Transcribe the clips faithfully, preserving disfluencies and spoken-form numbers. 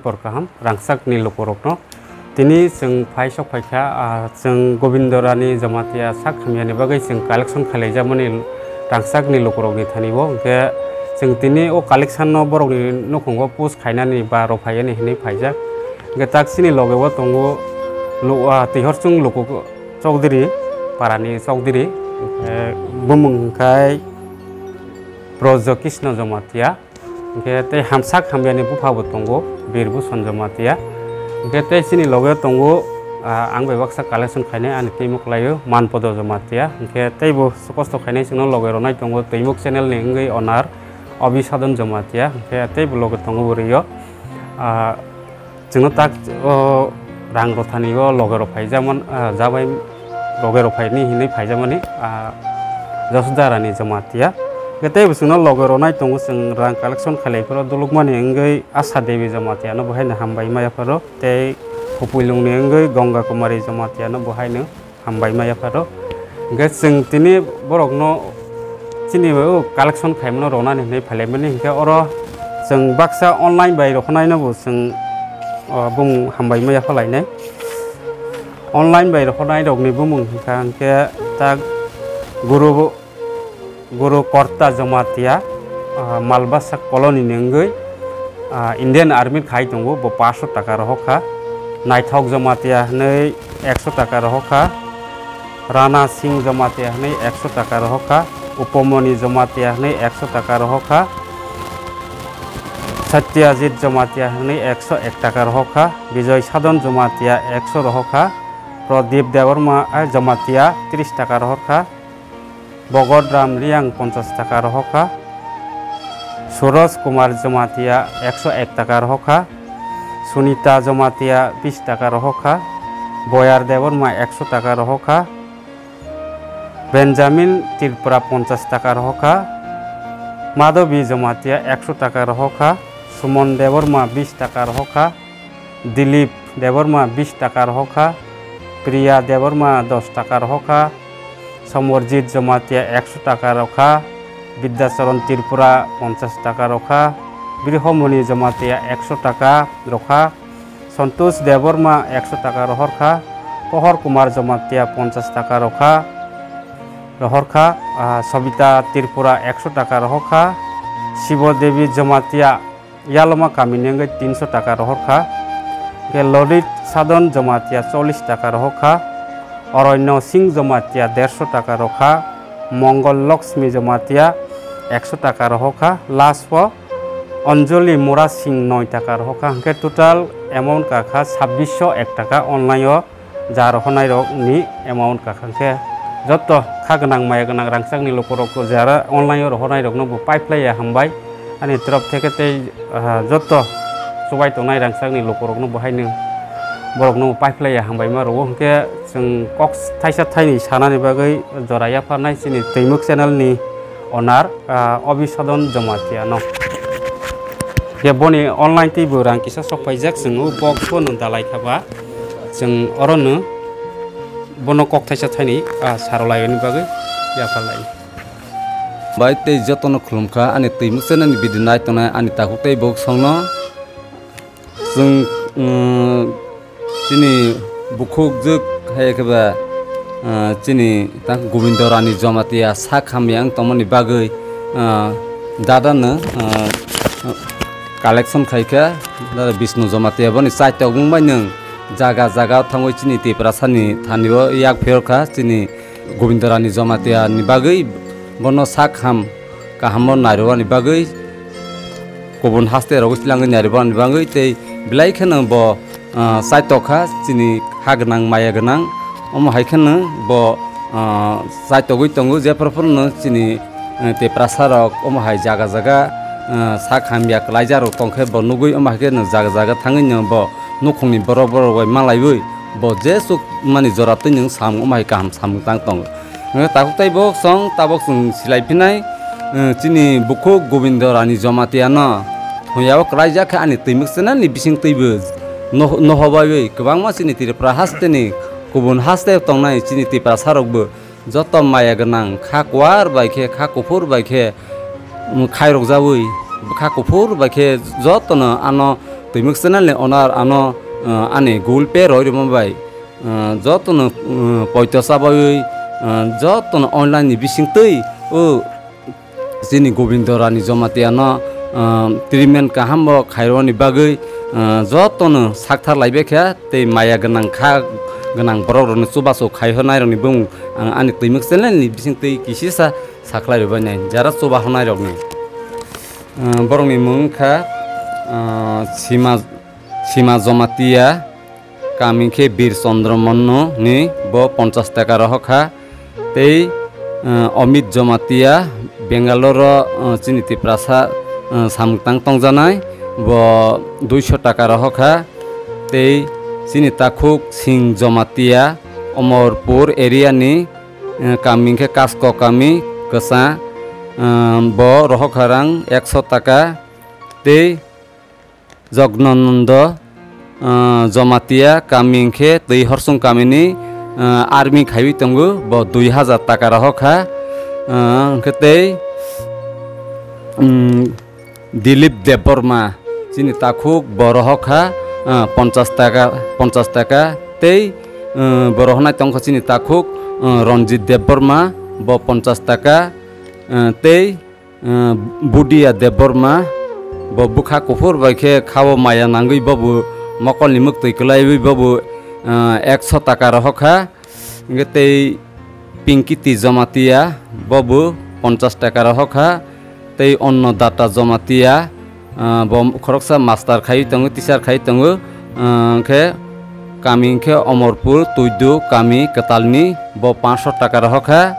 Kor kaham rangchakni lukurokno. Tini chwng phai sok phaikha, ah, chwng Gobindo Rani Jamatia sak hamyani bagwi chwng collection khailaijakmani rangchakni lukurokni thani bo. Hwnkhe chwng tini o collection no borokni nukhungo post khainani ba rw phaiyani hinwi phaijak. Hwnkhe tak chini loge o tongo lu-, ah, Twihorchung luku Chowdhury, parani Chowdhury, eh, bumung hwnkhe Brojo Krishna Jamatia, hwnkhe tei hamsak hamyani bupha bo tongo, Birbhusan Jamatia, hwnkhe tei chini loge tongo, ah, ang bai baksa collection khainai ani twi muklaio Manpodo Jamatia, hwnkhe tei bo kosto khainai chwngno loge rwnai tongo Twimuk channel ni wngwi owner Abhisadon Jamatia, hwnkhe tei bo loge tongo bwrwi o, ah, Chwngno tak o rang rwthani o loge rw phai, jemon, ah, jabai loge rw phaini hinwi phaijakmani, ah, Jasudharani Jamatia. Hwnkhe teibo chwngno loge rwnai tongo, chwng rang collection khailai phuru dulukmani wngwi Asha Devi Jamatiano bo haino hambai ma yapharo, tei Khupui Lungni wngwi Ganga Kumari Jamatiano bo haino hambai ma yapharo. Hwnkhe chwng tini borokno chini o collection khaimano rwnani hinwi phailaimani, hwnkhe oro chwng baksa online bai rohornaino bo chwng, o, bumung hambai ma yaphalainai. Online bai rohornairokni bumung hwnkha hwnkhe tak Guru, Guru Korta Jamatia, ah, Malbasa Colony ni wngwi, ah, Indian Army khai tongo, bo paanch sho taka rohorkha. Naithok Jamatia hwnwi ekso taka rohorkha. Rana Singh Jamatia hwnwi ekso taka rohorkha. Upomoni Jamatia hwnwi ekso taka rohorkha. Satyajit Jamatia hwnwi ekso ek taka rohorkha. Bijoy Sadon Jamatia ekso rohorkha. Pradip Debbarma, ah, Jamatia tris taka rohorkha. Bogodram Riang ponchas taka rohorkha. Suraj Kumar Jamatia ekso ek taka rohorkha. Sunita Jamatia bis taka rohorkha. Boyar Debbarma ekso taka rohorkha. Benjamin Tripura ponchas taka rohorkha. Madhabi Jamatia ekso taka rohorkha. Sumon Debbarma bis taka rohorkha. Dilip Debbarma bis taka rohorkha. Priya Debbarma dos taka rohorkha. Samarjit Jamatia ekso taka rohorkha. Bidyacharan Tripura ponchas taka rohorkha. Brihomoni Jamatia ekso taka rohorkha. Santosh Debbarma ekso taka rohorkha. Pohor Kumar Jamatia ponchas taka rohorkha, rohorkha. Ah, Sabita Tripura ekso taka rohorkha. Sibo Devi Jamatia Yaloma kamini wngwi tinsho taka rohorkha. Hwnkhe Lolit Sadon Jamatia chollish taka rohorkha. Oronyo Singh Jamatia dersho taka rohorkha. Mongol Lakshmi Jamatia ekso taka rohorkha. Last o Anjali Mura Singh noi taka rohorkha. Hwnkhe total amount kakha sabbish sho ek taka online o ja rohornairokni amount kakha. Hwnkhe joto kha gwnang maya gwnang rangchakni lukurok jara online o rohornairokno bo paiphlaiya hambai. Ani torop theke tei, ah, joto chubai tongnai rangchakni lukurokno bo haino borokno bo paiphlaiya hambai ma rwo. Hwnkhe chwng kok thaisa thaini sanani bagwi jora yapharnai chini Twimuk channel ni owner, ah, Abhisadon Jamatia no. Hwnkhe boni online twi bo rang kisa sok paijak, chwng o box bo no dalai kha ba. Chwng oro no bono kok thaisa thaini, ah, sarolaini bagwi yapharlai. Bai tei jotono khulumkha ani Twimuk channel ni video nai tongnai ani takhuk tei bwswk songno. Chwng, um, chini bukhuk jwk hai khe ba, ah, chini ta Gobindo Rani Jamatia sak hamya wng tongmani bagwi, ah, dada no, ah, collection khai kha, dada Bishnu Jamatia boni chaitok wng bai nwng jaga jaga thangwi chini Tiprasa ni thani o yak phiyok kha chini Gobindo Rani Jamatia ni bagwi bono sak ham kaham o nairwani bagwi kubun haste rogo silangwi nairwani bagwi tei belai kheno bo, ah, chaitok kha chini ha gwnang maya gwnang omo hai kheno bo, ah, chaitogwi tongo jephru phruno chini, eh, Tiprasa rok omo hai jaga jaga, ah, sak hamya kwlaijak rok tongkhe bo nugwi omo hai kheno jaga jaga thangwi no bo nukhungni borok borok bai malaiwi bo jesuk mani jora twi nwng samung omo hai kaham samung tang tongo. Hwnkhe takhuk tei bok song tabok chwng silai phinai, eh, chini bukhuk Gobindo Rani Jamatia no. Hwnya o kwlaijak khe ani Twimuk channel ni bising twibo noh-, nohobaiwi kwbangma chini Tripura haste ni kubun haste tongnai chini Tiprasa rok bo joto maya gwnang kha kwar bai khe kha kuphur bai khe, um, khairokjawi kha kuphur bai khe jotono ano Twimuk channel ni owner ano, ah, ani Google Pay roi rwma bai, ah, jotono, ah, poito chabaiwi, ah, jotono online ni bisingtwi o chini Gobindo Rani Jamatia no, ah, treatment kaham bo khairokni bagwi, ah, jotono sakthar laibai kha tei maya gwnang kha gwnang borok rokno chubachu khai hornai rokni bumung ang ani Twimuk channel ni bisingtwi kisisa sakhlai rwbai nai jara chuba hornai rokni. Ah, borokni mung wngkha, ah, Sima, Sima Jamatia, kami khe Bir Chandra Manno ni bo ponchas taka rohor kha, tei, ah, Amit Jamatia, Bangalore o, ah, chini Tiprasa, ah, samung tang tongjanai, bo duiso taka rohor kha, tei chini takhuk Singh Jamatia, Omorpur area ni, ah, kami khe Kasko kami kwsa, ah, bo rohor kha rang ekso taka, tei Jognonondo, ah, Jamatia kami hwnkhe twi Horsung kamini, ah, army khaiwi tongo, bo dui hazar taka rohor kha, ah, hwnkhe tei, um, Dilip Debbarma chini takhuk bo rohor kha, ah, ponchas taka, ponchas taka tei, ah, bo rohornai tongkha chini takhuk, ah, Ranjit Debbarma bo ponchas taka, ah, tei ah, Budia Debbarma, bo bwkha kuphur bai khe khao maya nangwi bobo mokolni mwktwi kwlaiwi bobo, ah, ekso taka rohor kha. Hwnkhe tei Pinkiti Jamatia, bobo ponchas taka rohor kha. Tei Annadata Jamatia, ah, bo khoroksa master khai tongo, teacher khai tongo. Ah, hwnkhe kami hwnkhe Omorpur, Tuidu, kami kwtalni, bo panchso taka rohor kha.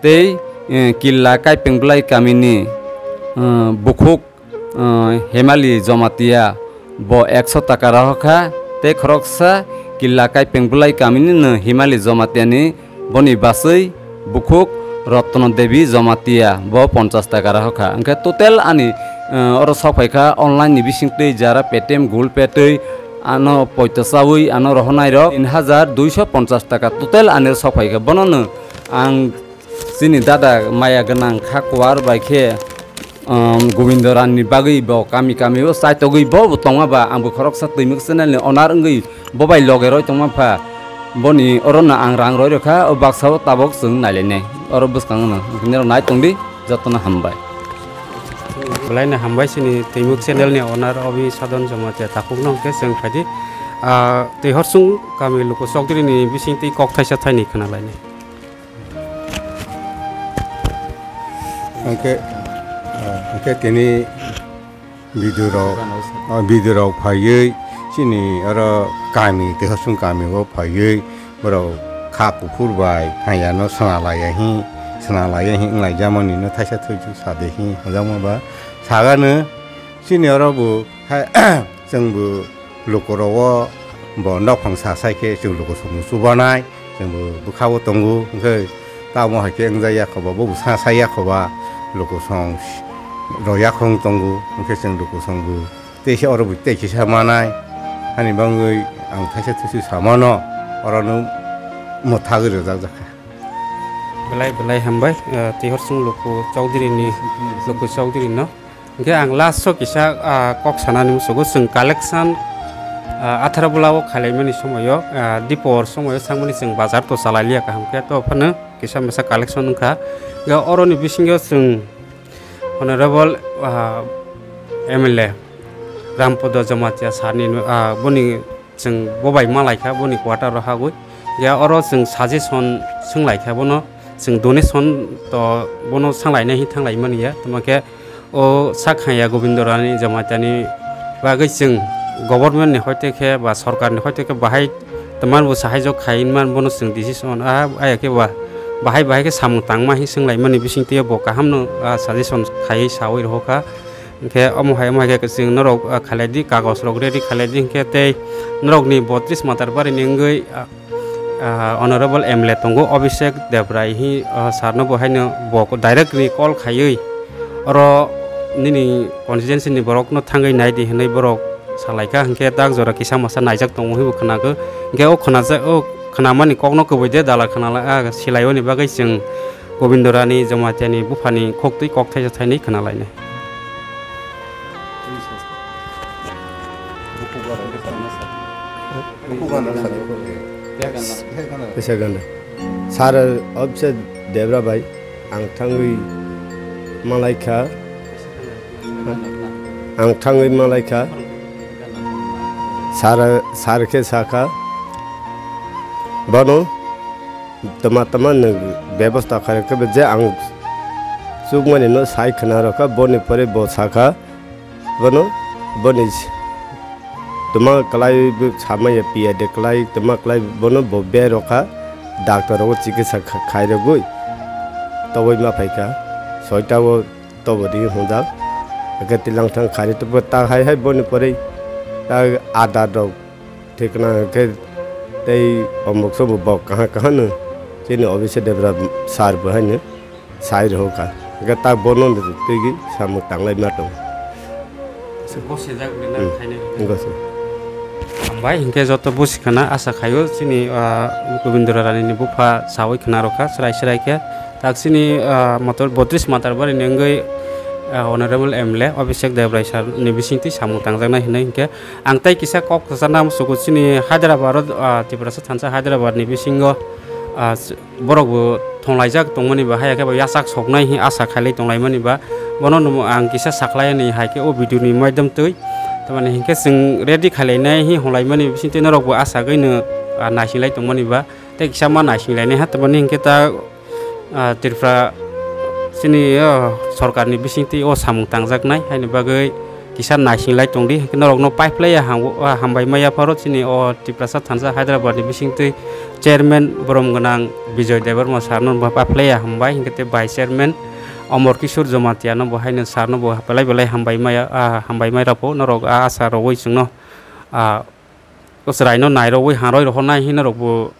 Tei, eh, Killa Kaipeng Bwlai kamini, eh, bukhuk, eh, Hemali Jamatia bo ekso taka rohor kha, tei khoroksa Killa Kaipeng Bwlai kamini no Hemali Jamatia ni boni bwsai bukhuk Rotno Devi Jamatia bo ponchas taka rohor kha. Hwnkhe total ani, eh, oro sok phai kha online ni bising twi jara Paytm, Google Pay twi ano poito chawi ano rohornai rok tin hajar duiso ponchas taka total ani sok phai kha. Bono no ang Chini dada maya gwnang kha kuar bai khe, um, Gobindo Rani bagwi bo kami kami o chaitogwi bo bo tongma ba ang bo khoroksa Twimuk channel ni owner wngwi bo bai loge roi tongma pha. Boni oro no ang rang roi rokha, o baksa o tabok chwng nailainai. Oro bwskango no nai tongdi jotono hambai. Belai no hambai chini Twimuk channel ni owner Obi Sadon Jamatia takhuk no hwnkhe chwng phaidi. Ah, twi Horsung kami luku chokdiri ni bising twi kok thaisa thaini khna lainai. Hwnkhe, ah, hwnkhe tini video rok, ah, video rok phaiwi chini oro kami, Tihosung kami o phaiwi borok kha kuphur bai haya no swnalaiya hi, swnalaiya hi wnglaijamani no thaisa thwisu sade hi hwnjakma ba sagano chini oro bo hai chwng bo lukurok o bo nokphang sa sai khe chwng luku songno chubanai, chwng bo bwkha o tongo, hwnkhe tamo hai khe wngjakya khoba, bo bwsa saya khoba, luku song roya khong tongo, hwnkhe chwng luku song bo teisa oro bo tei kisa manai, hani bangwi ang thaisa thusu samano oro no mwthagwi rwjak jakha. Belai belai hambai, eh, Tihor Sung Luku Chowdhury ni, Luku Chowdhury no. Hingke ang last o kisa, ah, kok sanani musugo, chwng collection, ah, atharo bwla o khailaimani somoyo, ah, dipor somoyo sangmani chwng bazar to chalai liya kaham khe, to phano kisa masa collection wngkha. Ga oroni bisingo chwng Honorable, ah, M L A Rampada Jamatia sir ni, ah, boni chwng bo bai malaikha boni quarter o hagwi. Ya oro chwng suggestion swnglaikha bono, chwng donation to bono swnglainai hi thanglaimani ya. Tamo khe o sak haya Gobindo Rani Jamatia ni bagwi chwng government ni hoite khe ba sorkar ni hoite khe bahai tongmani bo sahai jok khai hinmani bono chwng decision ah, aya khe ba bahai bahai khe samung tangma hi swnglaimani bisingtwi bo kaham no, ah, suggestion khai sawi rohokha. Hingke omo hai, omo hai khe chwng norok, ah, khalai di, kagoj rok ready khalai di, hingke tei norok ni botris matar bari ni wngwi, ah, ah, Honorable M L A tongo Abhishek Debrai hi, ah, sir no bo haino bo direct ni call khaiwi oro nini constituency ni borok no thangwi nai di hinwi borok salaikha, hingke tak jora kisa masa naijak tongo hinwi bo khwnago, hingke o khwnaja-, o khwnamani kok no kwbui de dala khwnala, ah, silai oni bagwi chwng Gobindo Rani Jamatia ni buphani khoktwi kok thaisa thainwi khwnalainai. Kisa ganda. Sir Abhishek Debra bai, ang thangwi malaikha. Ang thangwi malaikha. Sir, sir khe sakha. Bono tama tama nwng bebosta khairokhe je ang chukmani no sai khna rokha, boni pore bo sakha. Bono, boni s-, tuma kwlai bo samaya piya de kwlai, tuma kwlai bono bo berokha, doctor rogo chikitsa kha-, khairogwi toboi ma phaikha, soita o tobo di hongjak, ake tilang thang khairi tobo ta hai hai boni pore ta adar rok thikna khe tei omok sobo bok kaha kaha no chini Abhishek Debra sir bo haino. Sai rw kha. Hwnkhe ta bono twigwi samung tanglai ma tongo. Bo sejak bini Hmm. Khainai. Wngkha se. Hambai, hinkhe joto busi khana asa khaio chini, ah, Gobindra Rani ni bupha sawi khna rokha, srai srai khe. Tak chini, ah, motor botris Matar Bari ni wngwi, ah, Honorable M L A Abhishek Debrai sir ni bisingtwi samung tangjaknai hinwi hinkhe ang tei kisa kok kwchana musugo chini Hyderabad o, ah, Tiprasa thansa Hyderabad ni bisingo, ah, borok bo thonglaijak tongmani ba, haya khe bo yachak soknai hi asa khailai tonglaimani ba, bono nung ang kisa saklai ani hai khe o video ni maidom twi, tamani hinkhe chwng ready khailainai hi honglaimani bisingtwi norok bo asa gwi no, ah, naisinglai tongmani ba, tei kisa ma naisinglainai ha, tamani hinkhe ta, ah, Tripura chini, oh, sorkar ni bisingtwi o samung tangjaknai, haini bagwi kisa naising lai tongdi, norokno paiplaiya ham-, ah, hambai maya pharo chini o Tiprasa thansa Hyderabad ni bisingtwi chairman borom gwnang Bijoy Debbarma sir no bo paiplaiya hambai, hinkhe tei vice chairman Amar Kishore Jamatia no bo haino sir no bo belai belai hambai maya, ah, hambai mai rokbo norok, ah, asa rogwi chwngno, ah, o chwraino nairogwi hanroi rohornai hinwi norokbo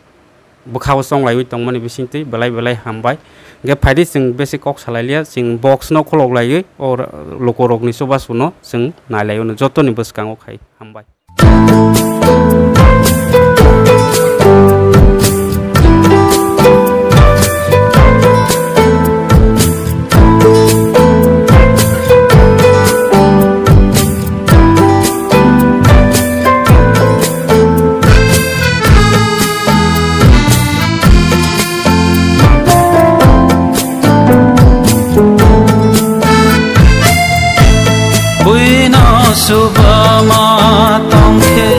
bwkhao chonglaiwi tongmani bisingtwi belai belai hambai. Hwnkhe phaidi chwng besi kok salailiya, chwng box no khulok laiwi o lukurokni chubachu no chwng nailaio, jotoni bwskango khai hambai. Buino subama tongkhe,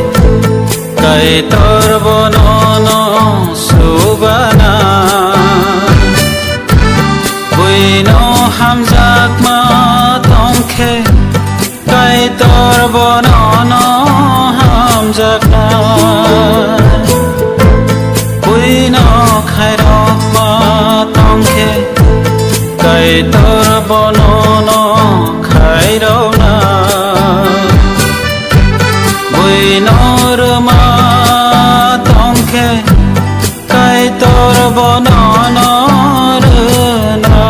Kaitor bono no subana. Buino hamjakma tongkhe, Kaitor bono no hamjakna. Buino khairokma tongkhe, Kaitor bono no khairokna. Buino rwma tongkhe, Kaitor bono no rwna.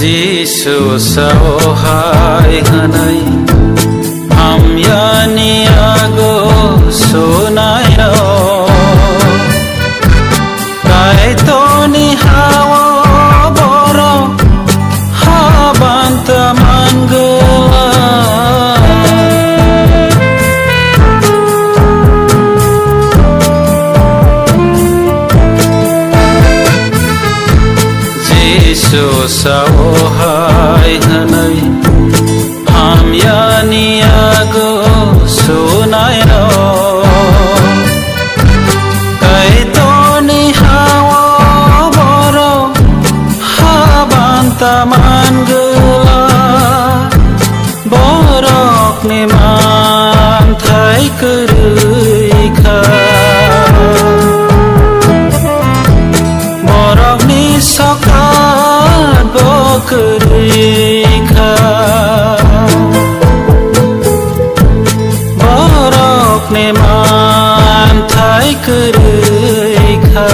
Jisu sao hai hwnwi, hamyani yago sunairok. Kaitorni ha-o borok habanta mangwla. Jisu sao hai hwnwi, hamyani yago sunairok. Kaitorni ha-o borok habanta mangwla. Borokni manthai kwrwi kha. Borokni sokat bo kwrwi kha, borokni manthai kwrwi kha,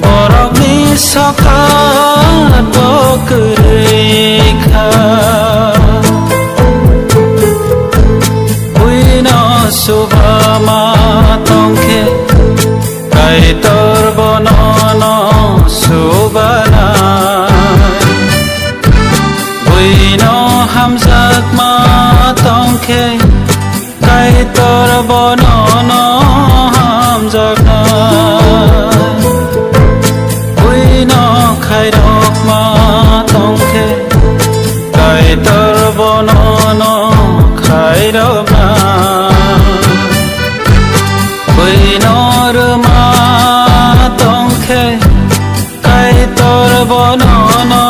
borokni sokat bo kwrwi kha. Buino subama tongkhe, Kaitor bono no subana. Buino hamjakma tongkhe, Kaitor bono no hamjakna. Buino khairokma tongkhe, Kaitor bono no khairokna. Buino rwma tongkhe, Kaitor bono no